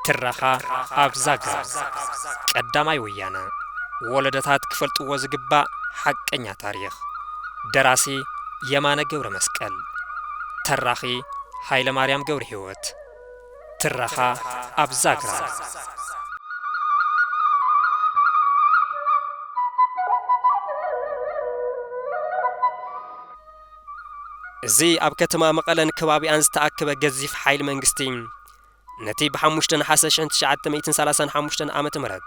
ትረኻ ኣብ ዛግራ። ቀዳማይ ወያነ። ወለዶታት ክፈልጥዎ ዝግባእ ሓቀኛ ታሪኽ። ደራሲ የማነ ገብረ መስቀል። ተራኺ ሃይለ ማርያም ገብረ ህይወት። ትረኻ ኣብ ዛግራ። እዚ ኣብ ከተማ መቐለን ከባቢኣን ዝተኣከበ ገዚፍ ሓይሊ መንግስቲ፣ ነቲ ብሓሙሽተ ነሓሰ ሽሕን ትሽዓተ ሚእትን ሰላሳን ሓሙሽተን ዓመተ ምህረት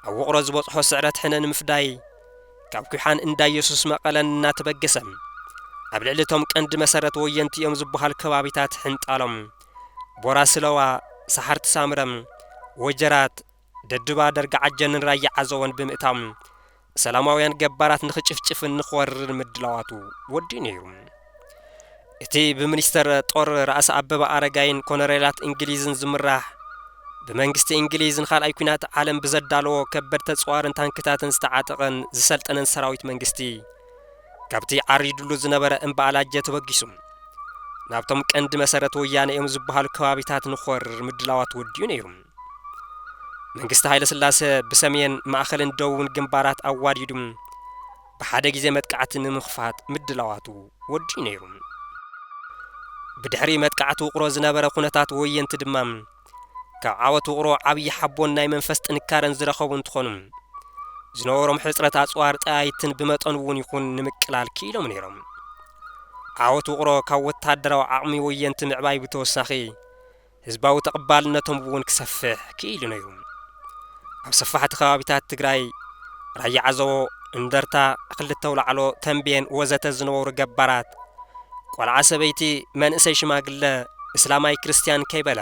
ኣብ ውቕሮ ዝበጽሖ ስዕረት ሕነ ንምፍዳይ፣ ካብ ኲሓን እንዳ ኢየሱስ መቐለን እናተበገሰ፣ ኣብ ልዕሊ እቶም ቀንዲ መሰረት ወየንቲ እዮም ዝበሃል ከባቢታት ሕንጣሎም፣ ቦራ ስለዋ፣ ሰሓርቲ ሳምረ፣ ወጀራት፣ ደድባ ደርጋ ዓጀንን ራያ ዓዘቦን ብምእታው፣ ሰላማውያን ገባራት ንኽጭፍጭፍን ንኽወርርን ምድላዋቱ ወዲኡ ነይሩ። እቲ ብሚኒስተር ጦር ራእሲ ኣበበ ኣረጋይን ኮነሬላት እንግሊዝን ዝምራሕ፣ ብመንግስቲ እንግሊዝ ንኻልኣይ ኲናት ዓለም ብዘዳለዎ ከበድቲ ኣጽዋርን ታንክታትን ዝተዓጠቐን ዝሰልጠነን ሰራዊት መንግስቲ፣ ካብቲ ዓሪዱሉ ዝነበረ እምባ ኣላጀ ተበጊሱ፣ ናብቶም ቀንዲ መሰረት ወያነ እዮም ዝበሃሉ ከባቢታት ንኽወርር ምድላዋት ወዲኡ ነይሩ። መንግስቲ ሃይለ ስላሰ ብሰሜን፣ ማእኸልን ደቡብን ግንባራት ኣዋዲዱ፣ ብሓደ ግዜ መጥቃዕቲ ንምኽፋት ምድላዋቱ ወዲኡ ነይሩ። ብድሕሪ መጥቃዕቲ ውቕሮ ዝነበረ ኩነታት ወየንቲ ድማ፣ ካብ ዓወት ውቕሮ ዓብዪ ሓቦን ናይ መንፈስ ጥንካረን ዝረኸቡ እንትኾኑ፣ ዝነበሮም ሕጽረት ኣጽዋር ጠያይትን ብመጠኑ እውን ይኹን ንምቅላል ክኢሎም ነይሮም። ዓወት ውቕሮ ካብ ወታደራዊ ዓቕሚ ወየንቲ ምዕባይ ብተወሳኺ፣ ህዝባዊ ተቐባልነቶም እውን ክሰፍሕ ክኢሉ ነይሩ። ኣብ ሰፋሕቲ ከባቢታት ትግራይ፣ ራያ ዓዘቦ፣ እንደርታ፣ ክልተ ኣውላዕሎ፣ ተንቤን ወዘተ ዝነበሩ ገባራት፣ ቆልዓ ሰበይቲ፣ መንእሰይ ሽማግለ፣ እስላማይ ክርስትያን ከይበለ፣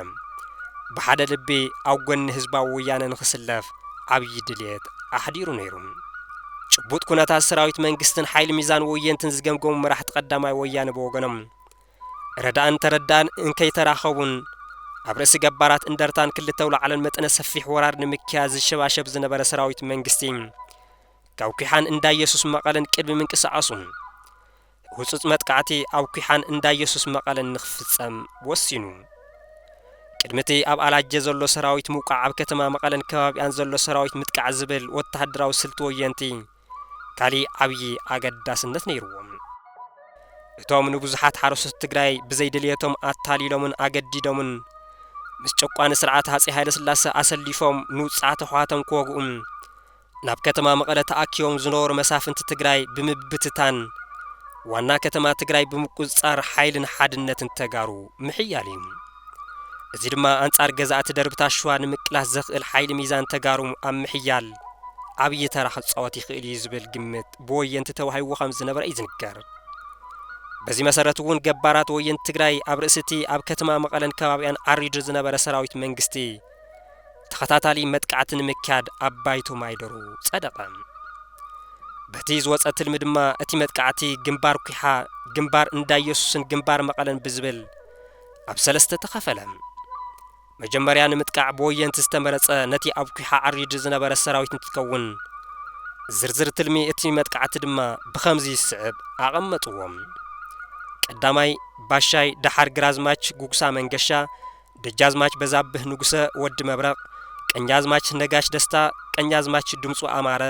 ብሓደ ልቢ ኣብ ጎኒ ህዝባዊ ወያነ ንኽስለፍ ዓብዪ ድልየት ኣሕዲሩ ነይሩ። ጭቡጥ ኩነታት ሰራዊት መንግስትን ሓይሊ ሚዛን ወየንትን ዝገምገሙ መራሕቲ ቀዳማይ ወያነ ብወገኖም፣ ረዳእን ተረዳእን እንከይተራኸቡን፣ ኣብ ርእሲ ገባራት እንደርታን ክልተ ኣውላዕሎን መጠነ ሰፊሕ ወራር ንምክያድ ዝሸባሸብ ዝነበረ ሰራዊት መንግስቲ፣ ካብ ኲሓን እንዳ ኢየሱስ መቐለን ቅድሚ ምንቅስቓሱ፣ ህጹጽ መጥቃዕቲ ኣብ ኲሓን እንዳ ኢየሱስ መቐለን ንኽፍጸም ወሲኑ። ቅድሚ እቲ ኣብ ኣላጀ ዘሎ ሰራዊት ምውቃዕ፣ ኣብ ከተማ መቐለን ከባቢኣን ዘሎ ሰራዊት ምጥቃዕ ዝብል ወተሃደራዊ ስልቲ ወየንቲ፣ ካሊእ ዓብዪ ኣገዳስነት ነይርዎም። እቶም ንብዙሓት ሓረስቶት ትግራይ ብዘይድልየቶም ኣታሊሎምን ኣገዲዶምን፣ ምስ ጨቋኒ ስርዓት ሃፀይ ሃይለስላሰ ኣሰሊፎም ንውፅዓት ኣሕዋቶም ክወግኡን፣ ናብ ከተማ መቐለ ተኣኪቦም ዝነበሩ መሳፍንቲ ትግራይ ብምብትታን፣ ዋና ከተማ ትግራይ ብምቁፅፃር ሓይልን ሓድነትን ተጋሩ ምሕያል እዩ። እዚ ድማ ኣንጻር ገዛእቲ ደርቢ ታሽዋ ንምቅላስ ዘኽእል ሓይሊ ሚዛን ተጋሩ ኣብ ምሕያል ዓብዪ ተራ ክጻወት ይኽእል እዩ ዝብል ግምት ብወየንቲ ተዋሂብዎ ከም ዝነበረ እዩ ዝንገር። በዚ መሰረት እውን ገባራት ወየንቲ ትግራይ ኣብ ርእሲ እቲ ኣብ ከተማ መቐለን ከባቢኣን ዓሪዱ ዝነበረ ሰራዊት መንግስቲ ተኸታታሊ መጥቃዕቲ ንምክያድ ኣብ ባይቶ ማይደሩ ጸደቐ። በቲ ዝወጸ ትልሚ ድማ እቲ መጥቃዕቲ ግንባር ኲሓ፣ ግንባር እንዳ ኢየሱስን ግንባር መቐለን ብዝብል ኣብ ሰለስተ ተኸፈለ። መጀመርያ ንምጥቃዕ ብወየንቲ ዝተመረጸ ነቲ ኣብ ኲሓ ዓሪዱ ዝነበረ ሰራዊት እንትትከውን፣ ዝርዝር ትልሚ እቲ መጥቃዕቲ ድማ ብኸምዚ ይስዕብ ኣቐመጥዎም። ቀዳማይ ባሻይ፣ ደሓር ግራዝማች ጉጉሳ መንገሻ፣ ደጃዝማች በዛብህ ንጉሰ ወዲ መብረቕ፣ ቀኛዝማች ነጋሽ ደስታ፣ ቀኛዝማች ድምፁ ኣማረ፣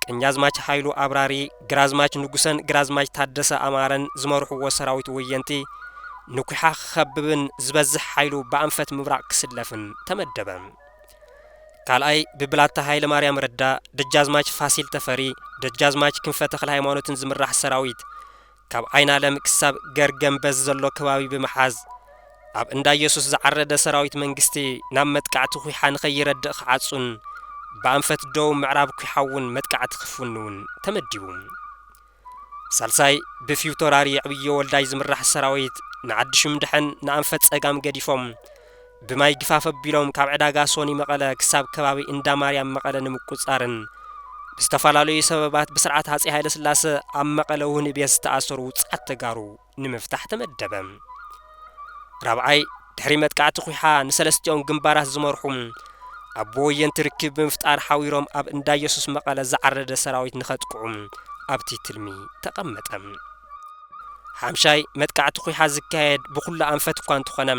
ቀኛዝማች ሓይሉ ኣብራሪ፣ ግራዝማች ንጉሰን ግራዝማች ታደሰ ኣማረን ዝመርሕዎ ሰራዊት ወየንቲ ንኲሓ ክኸብብን ዝበዝሕ ሓይሉ ብኣንፈት ምብራቕ ክስለፍን ተመደበ። ካልኣይ ብብላታ ሃይለ ማርያም ረዳ፣ ደጃዝማች ፋሲል ተፈሪ፣ ደጃዝማች ክንፈ ተኽለ ሃይማኖትን ዝምራሕ ሰራዊት ካብ ዓይናለም ክሳብ ገርገምበዝ ዘሎ ከባቢ ብምሓዝ፣ ኣብ እንዳ ኢየሱስ ዝዓረደ ሰራዊት መንግስቲ ናብ መጥቃዕቲ ኲሓ ንኸይረድእ ክዓጹን ብኣንፈት ደቡብ ምዕራብ ኲሓ እውን መጥቃዕቲ ክፍንውን ተመዲቡ። ሳልሳይ ብፊውቶራሪ ዕብዮ ወልዳይ ዝምራሕ ሰራዊት ንዓዲ ሽምድሐን ንኣንፈት ጸጋም ገዲፎም ብማይ ግፋፍ ኣቢሎም ካብ ዕዳጋ ሶኒ መቐለ ክሳብ ከባቢ እንዳ ማርያም መቐለ ንምቁጻርን ብዝተፈላለዩ ሰበባት ብስርዓት ሃፀይ ሃይለስላሰ ኣብ መቐለ ውህኒ ቤት ዝተኣሰሩ ውፅዓት ተጋሩ ንምፍታሕ ተመደበ። ራብዓይ ድሕሪ መጥቃዕቲ ኲሓ ንሰለስቲኦም ግንባራት ዝመርሑ ኣብ ወየንቲ ርክብ ብምፍጣር ሓዊሮም ኣብ እንዳ ኢየሱስ መቐለ ዝዓረደ ሰራዊት ንኸጥቅዑ ኣብቲ ትልሚ ተቐመጠ። ሓምሻይ መጥቃዕቲ ኲሓ ዝካየድ ብኹሉ ኣንፈት እኳ እንተኾነ፣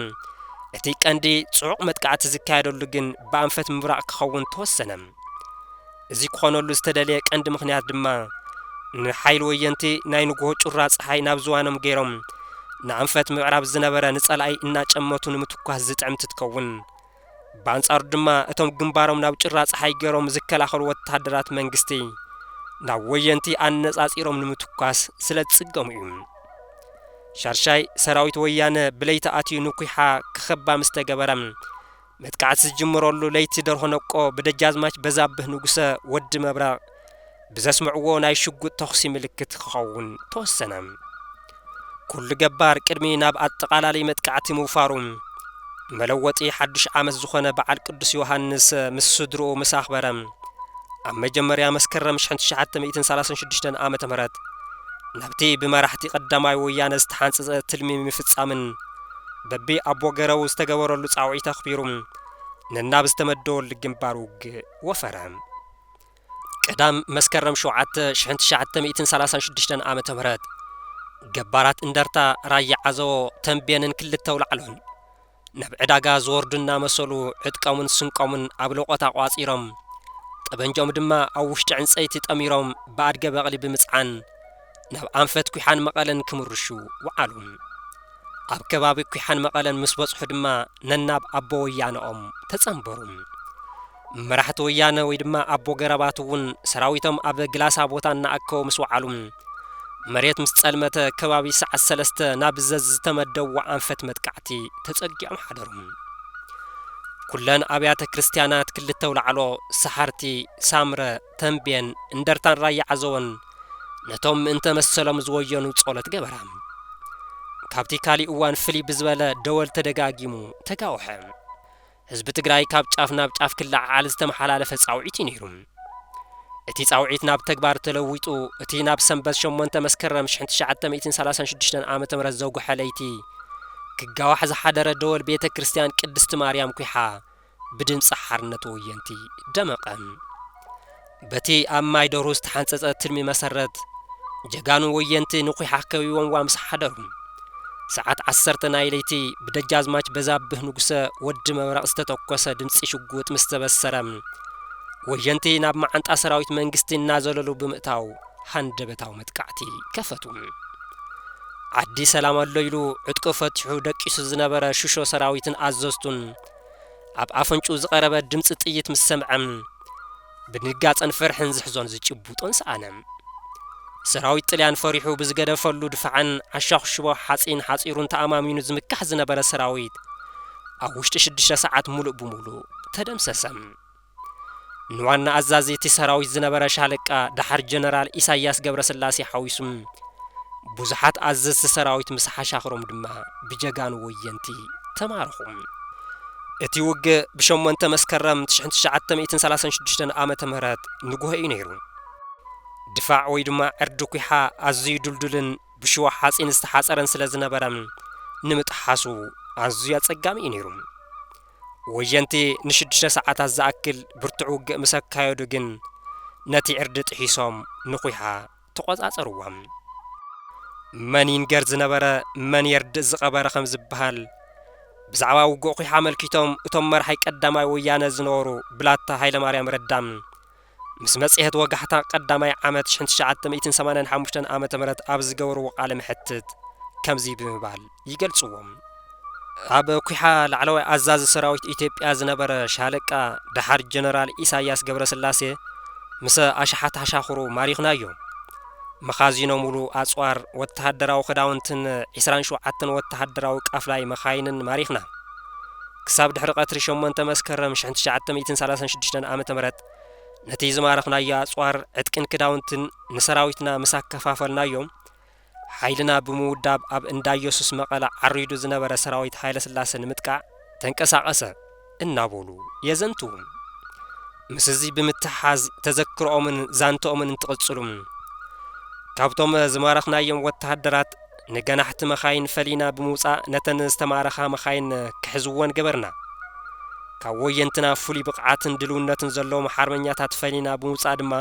እቲ ቀንዲ ጽዑቕ መጥቃዕቲ ዝካየደሉ ግን ብኣንፈት ምብራቕ ክኸውን ተወሰነ። እዚ ክኾነሉ ዝተደልየ ቀንዲ ምኽንያት ድማ፣ ንሓይሊ ወየንቲ ናይ ንግሆ ጩራ ጸሓይ ናብ ዝዋኖም ገይሮም፣ ንኣንፈት ምዕራብ ዝነበረ ንጸላኢ እናጨመቱ ንምትኳስ ዝጥዕም ትትከውን፣ ብኣንጻሩ ድማ እቶም ግንባሮም ናብ ጭራ ጸሓይ ገይሮም ዝከላኸሉ ወተሃደራት መንግስቲ ናብ ወየንቲ ኣነጻጺሮም ንምትኳስ ስለ ዝጽገሙ እዩ። ሻርሻይ ሰራዊት ወያነ ብለይቲ ኣትዩ ንኩሓ ክኸባ ምስ ተገበረ፣ መጥቃዕቲ ዝጅምረሉ ለይቲ ደርሆ ነቆ ብደጃዝማች በዛብህ ንጉሰ ወዲ መብራቕ ብዘስምዕዎ ናይ ሽጉጥ ተኹሲ ምልክት ክኸውን ተወሰነ። ኩሉ ገባር ቅድሚ ናብ ኣጠቓላሊ መጥቃዕቲ ምውፋሩ፣ መለወጢ ሓዱሽ ዓመት ዝኾነ በዓል ቅዱስ ዮሃንስ ምስ ስድርኡ ምስ ኣኽበረ፣ ኣብ መጀመርያ መስከረም ሽሕን ትሽዓተ ሚእትን ሰላሳን ሽዱሽተን ዓመተ ምህረት ናብቲ ብመራሕቲ ቀዳማይ ወያነ ዝተሓንጸጸ ትልሚ ምፍጻምን በቢ ኣቦ ገረቡ ዝተገበረሉ ጻውዒት ኣኽቢሩ ነናብ ዝተመደወሉ ግንባር ውግእ ወፈረ። ቀዳም መስከረም ሸውዓተ ሽሕን ትሽዓተ ሚእትን ሰላሳን ሽዱሽተን ዓመተ ምህረት ገባራት እንደርታ፣ ራያ ዓዘቦ፣ ተንቤንን ክልተ ኣውላዕሎን ናብ ዕዳጋ ዝወርዱ እናመሰሉ ዕጥቆምን ስንቆምን ኣብ ለቆታ ቋጺሮም፣ ጠበንጆም ድማ ኣብ ውሽጢ ዕንጸይቲ ጠሚሮም ብኣድገ በቕሊ ብምጽዓን ናብ ኣንፈት ኩሓን መቐለን ክምርሹ ወዓሉ። ኣብ ከባቢ ኩሓን መቐለን ምስ በጽሑ ድማ ነናብ ኣቦ ወያነኦም ተጸንበሩ። መራሕቲ ወያነ ወይ ድማ ኣቦ ገረባት እውን ሰራዊቶም ኣብ ግላሳ ቦታ እናኣከቡ ምስ ወዓሉ፣ መሬት ምስ ጸልመተ ከባቢ ሰዓት ሰለስተ ናብ ዘዝተመደብዎ ኣንፈት መጥቃዕቲ ተጸጊዖም ሓደሩ። ኩለን ኣብያተ ክርስቲያናት ክልተ ኣውላዕሎ፣ ሰሓርቲ፣ ሳምረ፣ ተንቤን፣ እንደርታን ራያ ዓዘቦን ነቶም ምእንተ መሰሎም ዝወየኑ ጸሎት ገበራ። ካብቲ ካሊእ እዋን ፍልይ ብዝበለ ደወል ተደጋጊሙ ተጋውሐ። ህዝቢ ትግራይ ካብ ጫፍ ናብ ጫፍ ክለዓዓል ዝተመሓላለፈ ጻውዒት እዩ ነይሩ። እቲ ጻውዒት ናብ ተግባር ተለዊጡ፣ እቲ ናብ ሰንበት ሸሞንተ መስከረም ሽሕን ትሽዓተ ሚእትን ሰላሳን ሽዱሽተን ዓመተ ምህረት ዘጉሐ ለይቲ ክጋዋሕ ዝሓደረ ደወል ቤተ ክርስቲያን ቅድስቲ ማርያም ኲሓ ብድምጺ ሓርነት ወየንቲ ደመቐ። በቲ ኣብ ማይ ደርሁ ዝተሓንጸጸ ትልሚ መሰረት፣ ጀጋኑ ወየንቲ ንኲሓ ከቢቦምዋ ምስ ሓደሩ፣ ሰዓት ዓሰርተ ናይ ለይቲ ብደጃዝማች በዛብህ ንጉሰ ወዲ መብረቕ ዝተተኮሰ ድምጺ ሽጉጥ ምስ ተበሰረ፣ ወየንቲ ናብ መዓንጣ ሰራዊት መንግስቲ እናዘለሉ ብምእታው ሃንደበታዊ መጥቃዕቲ ከፈቱ። ዓዲ ሰላም ኣሎ ኢሉ ዕጥቁ ፈቲሑ ደቂሱ ዝነበረ ሽሾ ሰራዊትን ኣዘዝቱን፣ ኣብ ኣፈንጭኡ ዝቐረበ ድምጺ ጥይት ምስ ሰምዐ፣ ብድንጋጸን ፍርሕን ዝሕዞን ዝጭቡጦን ሰኣነ። ሰራዊት ጥልያን ፈሪሑ ብዝገደፈሉ ድፋዕን ኣሻኹሽቦ ሓጺን ሓጺሩን ተኣማሚኑ ዝምካሕ ዝነበረ ሰራዊት፣ ኣብ ውሽጢ ሽዱሽተ ሰዓት ሙሉእ ብሙሉእ ተደምሰሰ። ንዋና ኣዛዚ እቲ ሰራዊት ዝነበረ ሻለቃ፣ ደሓር ጀነራል ኢሳያስ ገብረስላሴ ሓዊሱ፣ ብዙሓት ኣዘዝቲ ሰራዊት ምስ ሓሻኽሮም ድማ ብጀጋኑ ወየንቲ ተማረኹ። እቲ ውግእ ብሸሞንተ መስከረም ትሽዓተ ሚእትን ሰላሳን ሽዱሽተን ዓመተ ምህረት ንጉሆ እዩ ነይሩ። ድፋዕ ወይ ድማ ዕርዲ ኲሓ ኣዝዩ ድልዱልን ብሽዋ ሓጺን ዝተሓጸረን ስለ ዝነበረ፣ ንምጥሓሱ ኣዝዩ ኣጸጋሚ እዩ ነይሩ። ወየንቲ ንሽዱሽተ ሰዓታት ዝኣክል ብርቱዕ ውግእ ምስ ኣካየዱ ግን፣ ነቲ ዕርዲ ጥሒሶም ንኲሓ ተቖጻጸርዋ። መን ይንገር ዝነበረ፣ መን የርድእ ዝቐበረ ከም ዝበሃል፣ ብዛዕባ ውግእ ኲሓ ኣመልኪቶም እቶም መራሒ ቀዳማይ ወያነ ዝነበሩ ብላታ ሃይለማርያም ረዳ፣ ምስ መጽሔት ወጋሕታ ቀዳማይ ዓመት ሽሕን ትሽዓተ ሚእትን ሰማንያን ሓሙሽተን ዓመተ ምህረት ኣብ ዝገበርዎ ቃለ መሕትት ከምዚ ብምባል ይገልጽዎም። ኣብ ኲሓ ላዕለዋይ ኣዛዚ ሰራዊት ኢትዮጵያ ዝነበረ ሻለቃ፣ ደሓር ጀነራል ኢሳያስ ገብረስላሴ፣ ምስ ኣሽሓት ሓሻኽሩ ማሪኽናዮ። መኻዚኖ ሙሉ ኣጽዋር፣ ወተሃደራዊ ክዳውንትን ዒስራን ሸውዓተን ወተሃደራዊ ቃፍላይ መኻይንን ማሪኽና። ክሳብ ድሕሪ ቀትሪ ሸሞንተ መስከረም ሽሕን ትሽዓተ ሚእትን ሰላሳን ሽዱሽተን ዓመተ ምህረት፣ ነቲ ዝማረኽናዮ ኣጽዋር፣ ዕጥቅን ክዳውንትን ንሰራዊትና ምስ ኣከፋፈልናዮም፣ ሓይልና ብምውዳብ ኣብ እንዳ ኢየሱስ መቐለ ዓሪዱ ዝነበረ ሰራዊት ሃይለስላሰ ንምጥቃዕ ተንቀሳቐሰ እናበሉ የዘንትዉ። ምስዚ ብምትሓዝ ተዘክሮኦምን ዛንትኦምን እንትቕጽሉ፣ ካብቶም ዝማረኽናዮም ወተሃደራት ንገናሕቲ መኻይን ፈሊና ብምውጻእ ነተን ዝተማረኻ መኻይን ክሕዝወን ገበርና። ካብ ወየንትና ፍሉይ ብቕዓትን ድልውነትን ዘለዎም ሓርበኛታት ፈሊና ብምውጻእ ድማ፣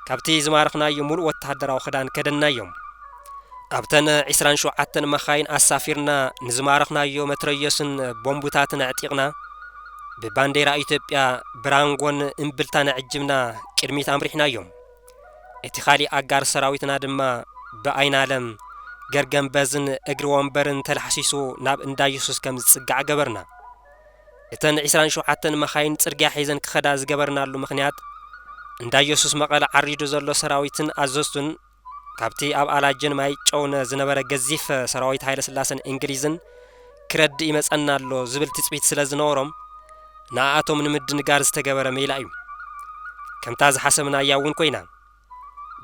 ካብቲ ዝማረኽናዮ ሙሉእ ወተሃደራዊ ክዳን ከደንናዮም። ኣብተን ዕስራን ሸውዓተን መኻይን ኣሳፊርና፣ ንዝማረኽናዮ መትረየስን ቦምቡታትን ኣዕጢቕና፣ ብባንዴራ ኢትዮጵያ ብራንጎን እምብልታን ኣዕጅብና ቅድሚት ኣምሪሕናዮም። እቲ ካሊእ ኣጋር ሰራዊትና ድማ ብኣይናለም፣ ገርገምበዝን እግሪ ወንበርን ተላሕሲሱ ናብ እንዳ የሱስ ከም ዝጽጋዕ ገበርና። እተን ዕስራን ሸውዓተን መኻይን ጽርግያ ሒዘን ክኸዳ ዝገበርናሉ ምኽንያት፣ እንዳ የሱስ መቐለ ዓሪዱ ዘሎ ሰራዊትን ኣዘዝቱን ካብቲ ኣብ ኣላጀን ማይ ጨውን ዝነበረ ገዚፍ ሰራዊት ሃይለ ስላሰን እንግሊዝን ክረድእ ይመጸና ኣሎ ዝብል ትጽቢት ስለ ዝነበሮም፣ ንኣኣቶም ንምድንጋር ዝተገበረ ሜላ እዩ። ከምታ ዝሓሰብናያ እውን ኮይና።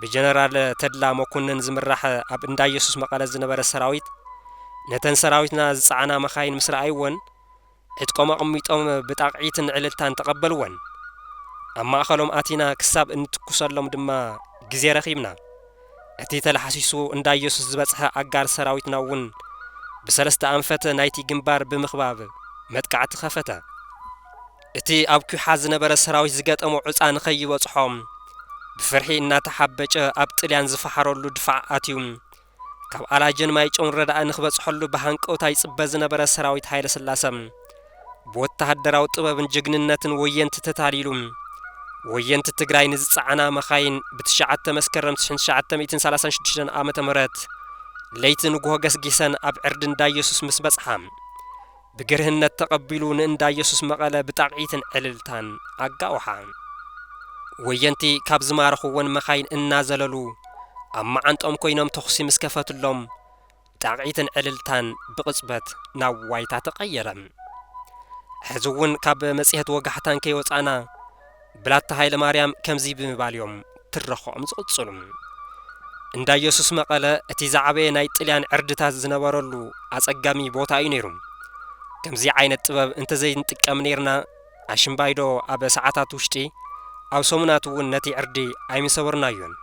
ብጀነራል ተድላ መኮንን ዝምራሕ ኣብ እንዳ የሱስ መቐለ ዝነበረ ሰራዊት፣ ነተን ሰራዊትና ዝጸዓና መኻይን ምስ ረኣይወን፣ ዕጥቆም ኣቐሚጦም ብጣቕዒትን ዕልልታን ተቐበልወን። ኣብ ማእኸሎም ኣቲና ክሳብ እንትኩሰሎም ድማ ግዜ ረኺብና። እቲ ተላሓሲሱ እንዳ ኢየሱስ ዝበጽሐ ኣጋር ሰራዊትና እውን ብሰለስተ ኣንፈት ናይቲ ግንባር ብምኽባብ መጥቃዕቲ ኸፈተ። እቲ ኣብ ኲሓ ዝነበረ ሰራዊት ዝገጠሞ ዑጻ ንኸይበጽሖም ብፍርሒ እናተሓበጨ ኣብ ጥልያን ዝፈሓረሉ ድፋዕ ኣትዩ። ካብ ኣላጀን ማይጨውን ረዳእ ንኽበጽሐሉ ብሃንቀውታ ይጽበ ዝነበረ ሰራዊት ሃይለ ስላሰ፣ ብወተሃደራዊ ጥበብን ጅግንነትን ወየንቲ ተታሊሉ፣ ወየንቲ ትግራይ ንዝጸዓና መኻይን ብትሽዓተ መስከረም ትሽዓተ ሚእትን ሰላሳን ሽዱሽተን ዓመተ ምህረት ለይቲ ንግሆ ገስጊሰን ኣብ ዕርዲ እንዳ ኢየሱስ ምስ በጽሓ፣ ብግርህነት ተቐቢሉ ንእንዳ ኢየሱስ መቐለ ብጣቕዒትን ዕልልታን ኣጋውሓ። ወየንቲ ካብ ዝማረኽወን መኻይን እናዘለሉ ኣብ መዓንጦም ኮይኖም ተኹሲ ምስ ከፈትሎም፣ ጣቕዒትን ዕልልታን ብቕጽበት ናብ ዋይታ ተቐየረ። ሕዚ እውን ካብ መጽሔት ወጋሕታን ከይወጻና፣ ብላታ ሃይለ ማርያም ከምዚ ብምባል እዮም ትረኽኦም ዝቕጽሉ። እንዳ ኢየሱስ መቐለ እቲ ዝዓበየ ናይ ጥልያን ዕርድታት ዝነበረሉ ኣጸጋሚ ቦታ እዩ ነይሩ። ከምዚ ዓይነት ጥበብ እንተዘይንጥቀም ነይርና፣ ኣሽምባይዶ ኣብ ሰዓታት ውሽጢ፣ ኣብ ሰሙናት እውን ነቲ ዕርዲ ኣይምሰበርናዮን።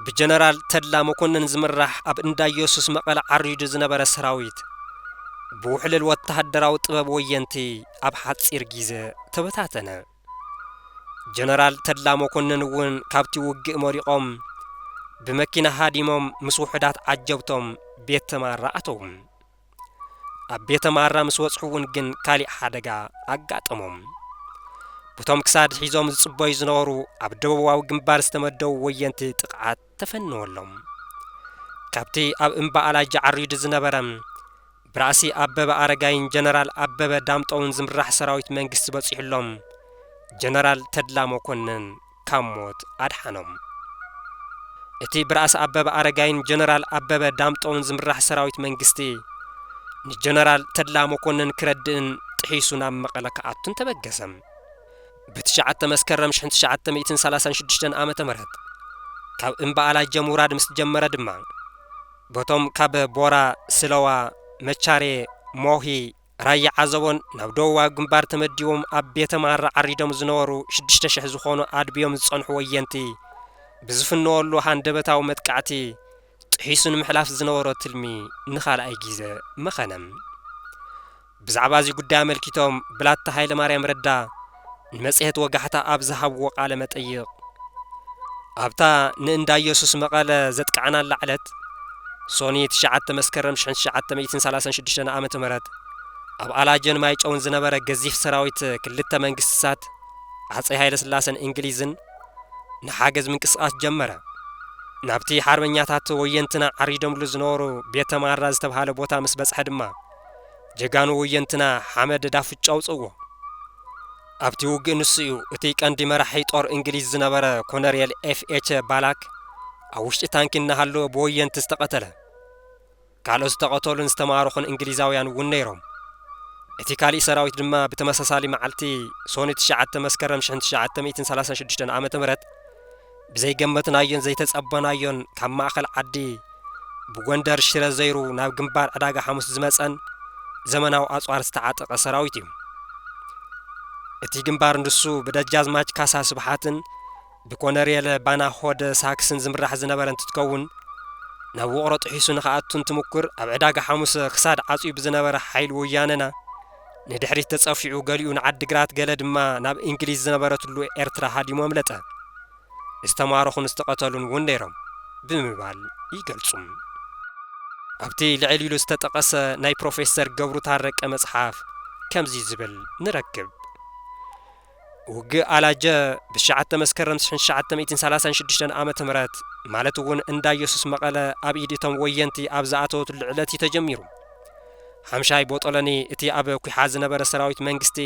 ብጀነራል ተድላ መኮንን ዝምራሕ ኣብ እንዳ ኢየሱስ መቐለ ዓሪዱ ዝነበረ ሰራዊት፣ ብውሕልል ወተሃደራዊ ጥበብ ወየንቲ ኣብ ሓጺር ግዜ ተበታተነ። ጀነራል ተድላ መኮንን እውን ካብቲ ውግእ መሪቖም፣ ብመኪና ሃዲሞም ምስ ውሑዳት ዓጀብቶም ቤት ተማራ ኣተዉ። ኣብ ቤተ ማራ ምስ በጽሑ እውን ግን ካሊእ ሓደጋ ኣጋጠሞም። ብቶም ክሳድ ሒዞም ዝጽበዩ ዝነበሩ ኣብ ደቡባዊ ግንባር ዝተመደቡ ወየንቲ ጥቕዓት ተፈነወሎም። ካብቲ ኣብ እምባ ኣላጃ ዓሪዱ ዝነበረ፣ ብራእሲ ኣበበ ኣረጋይን ጀነራል ኣበበ ዳምጠውን ዝምራሕ ሰራዊት መንግስቲ በጺሑሎም፣ ጀነራል ተድላ መኮንን ካብ ሞት ኣድሓኖም። እቲ ብራእሲ ኣበበ ኣረጋይን ጀነራል ኣበበ ዳምጠውን ዝምራሕ ሰራዊት መንግስቲ፣ ንጀነራል ተድላ መኮንን ክረድእን ጥሒሱ ናብ መቐለ ክኣቱን ተበገሰ። ብትሽዓተ መስከረም ሽሕን ትሽዓተ ሚእትን ሰላሳን ሽዱሽተን ዓመተ ምህረት ካብ እምባ ኣላጀ ምውራድ ምስ ጀመረ ድማ፣ በቶም ካብ ቦራ፣ ስለዋ፣ መቻሬ፣ ሞሂ፣ ራያ ዓዘቦን ናብ ደቡባዊ ግንባር ተመዲቦም ኣብ ቤተ ማራ ዓሪዶም ዝነበሩ ሽዱሽተ ሽሕ ዝኾኑ ኣድብዮም ዝጸንሑ ወየንቲ፣ ብዝፍነወሉ ሃንደበታዊ መጥቃዕቲ፣ ጥሒሱ ንምሕላፍ ዝነበሮ ትልሚ ንኻልኣይ ግዜ መኸነ። ብዛዕባ እዚ ጉዳይ ኣመልኪቶም ብላታ ሃይለማርያም ረዳ ንመጽሔት ወጋሕታ ኣብ ዝሃብዎ ቃለ መጠይቕ፣ ኣብታ ንእንዳ ኢየሱስ መቐለ ዘጥቃዕናላ ዕለት፣ ሶኒ ትሽዓተ መስከረም ሽሕን ትሽዓተ ሚእትን ሰላሳን ሽዱሽተን ዓመተ ምህረት፣ ኣብ ኣላጀን ማይጨውን ዝነበረ ገዚፍ ሰራዊት ክልተ መንግስትታት፣ ኣጸይ ሃይለስላሰን እንግሊዝን፣ ንሓገዝ ምንቅስቓስ ጀመረ። ናብቲ ሓርበኛታት ወየንትና ዓሪዶምሉ ዝነበሩ ቤተ ማራ ዝተብሃለ ቦታ ምስ በጽሐ ድማ፣ ጀጋኑ ወየንትና ሓመድ ዳፍጫ ኣውጽእዎ። ኣብቲ ውግእ ንሱ እዩ እቲ ቀንዲ መራሒ ጦር እንግሊዝ ዝነበረ ኮነሬል ኤፍ ኤች ባላክ ኣብ ውሽጢ ታንኪ እናሃለወ ብወየንቲ ዝተቐተለ። ካልኦት ዝተቐተሉን ዝተማረኹን እንግሊዛውያን እውን ነይሮም። እቲ ካሊእ ሰራዊት ድማ ብተመሳሳሊ መዓልቲ ሶኒ ትሽዓተ መስከረም ሽሕን ትሽዓተ ሚእትን ሰላሳን ሽዱሽተን ዓመተ ምህረት ብዘይገመትናዮን ዘይተጸበናዮን ካብ ማእከል ዓዲ ብጎንደር ሽረ ዘይሩ ናብ ግንባር ዕዳጋ ሓሙስ ዝመጸን ዘመናዊ ኣጽዋር ዝተዓጠቐ ሰራዊት እዩ። እቲ ግንባር ንሱ ብደጃዝማች ካሳ ስብሓትን ብኮነሬል ባናሆድ ሳክስን ዝምራሕ ዝነበረ እንትትከውን፣ ናብ ውቕሮ ጥሒሱ ንኽኣቱ እንትምኩር ኣብ ዕዳጋ ሓሙስ ክሳድ ዓጽዩ ብዝነበረ ሓይሊ ወያነና ንድሕሪት ተጸፊዑ፣ ገሊኡ ንዓዲግራት፣ ገለ ድማ ናብ እንግሊዝ ዝነበረትሉ ኤርትራ ሃዲሙ ኣምለጠ። ዝተማረኹን ዝተቐተሉን እውን ነይሮም ብምባል ይገልጹ። ኣብቲ ልዕል ኢሉ ዝተጠቐሰ ናይ ፕሮፌሰር ገብሩ ታረቀ መጽሓፍ ከምዚ ዝብል ንረክብ። ውግእ ኣላጀ ብትሽዓተ መስከረም ትሽዓተ ሚእትን ሰላሳን ሽዱሽተን ዓመተ ምህረት፣ ማለት እውን እንዳ ኢየሱስ መቐለ ኣብ ኢድ እቶም ወየንቲ ኣብ ዝኣተወትሉ ዕለት እዩ ተጀሚሩ። ሓምሻይ ቦጦለኒ እቲ ኣብ ኩሓ ዝነበረ ሰራዊት መንግስቲ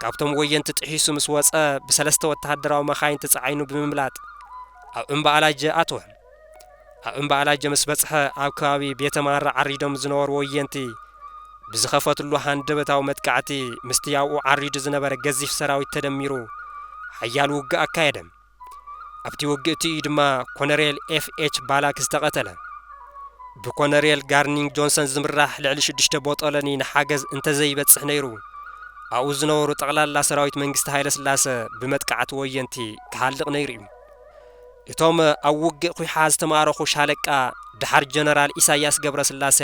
ካብቶም ወየንቲ ጥሒሱ ምስ ወጸ፣ ብሰለስተ ወተሃደራዊ መኻይን ተጻዒኑ ብምምላጥ ኣብ እምባ ኣላጀ ኣተወ። ኣብ እምባ ኣላጀ ምስ በጽሐ፣ ኣብ ከባቢ ቤተ ማራ ዓሪዶም ዝነበሩ ወየንቲ ብዝኸፈትሉ ሃንደበታዊ መጥቃዕቲ፣ ምስቲ ኣብኡ ዓሪዱ ዝነበረ ገዚፍ ሰራዊት ተደሚሩ ሓያል ውግእ ኣካየደ። ኣብቲ ውግእ እቲ እዩ ድማ ኮነሬል ኤፍ ኤች ባላክ ዝተቐተለ። ብኮነሬል ጋርኒንግ ጆንሰን ዝምራሕ ልዕሊ ሽዱሽተ ቦጦለኒ ንሓገዝ እንተዘይበጽሕ ነይሩ፣ ኣብኡ ዝነበሩ ጠቕላላ ሰራዊት መንግስቲ ሃይለ ስላሰ ብመጥቃዕቲ ወየንቲ ክሃልቕ ነይሩ እዩ። እቶም ኣብ ውግእ ኹሓ ዝተማረኹ ሻለቃ፣ ደሓር ጀነራል ኢሳያስ ገብረስላሴ፣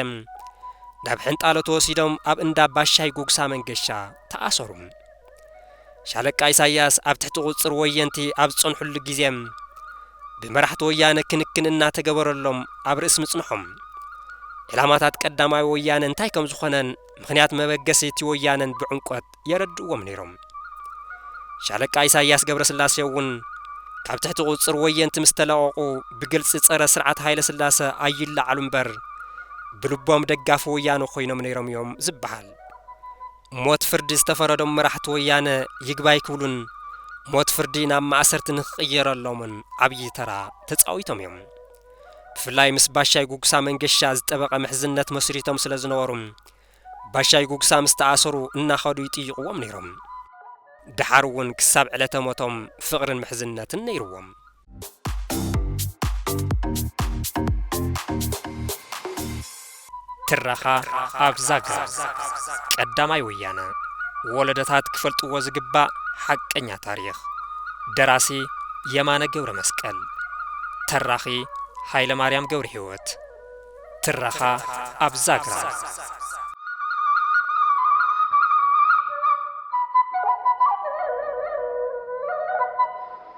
ናብ ሕንጣሎ ተወሲዶም ኣብ እንዳ ባሻይ ጉግሳ መንገሻ ተኣሰሩ። ሻለቃ ኢሳያስ ኣብ ትሕቲ ቁጽር ወየንቲ ኣብ ዝጸንሑሉ ግዜ፣ ብመራሕቲ ወያነ ክንክን እናተገበረሎም ኣብ ርእሲ ምጽንሖም፣ ዕላማታት ቀዳማይ ወያነ እንታይ ከም ዝኾነን ምኽንያት መበገሲ እቲ ወያነን ብዕምቆት የረድእዎም ነይሮም። ሻለቃ ኢሳያስ ገብረስላሴ እውን ካብ ትሕቲ ቁጽር ወየንቲ ምስ ተለቐቑ፣ ብግልጺ ጸረ ስርዓት ሃይለ ስላሰ ኣይለዓሉ እምበር፣ ብልቦም ደጋፊ ወያነ ኮይኖም ነይሮም እዮም ዝበሃል። ሞት ፍርዲ ዝተፈረዶም መራሕቲ ወያነ ይግባይ ክብሉን ሞት ፍርዲ ናብ ማእሰርቲ ንክቕየረሎምን ዓብዪ ተራ ተጻዊቶም እዮም። ብፍላይ ምስ ባሻይ ጉግሳ መንገሻ ዝጠበቐ ምሕዝነት መስሪቶም ስለ ዝነበሩ፣ ባሻይ ጉግሳ ምስ ተኣሰሩ እናኸዱ ይጥይቕዎም ነይሮም። ደሓር እውን ክሳብ ዕለተ ሞቶም ፍቕርን ምሕዝነትን ነይርዎም። ትረኻ ኣብ ዛግራ። ቀዳማይ ወያነ። ወለዶታት ክፈልጥዎ ዝግባእ ሓቀኛ ታሪኽ። ደራሲ የማነ ገብረ መስቀል። ተራኺ ሃይለ ማርያም ገብረ ህይወት። ትረኻ ኣብ ዛግራ።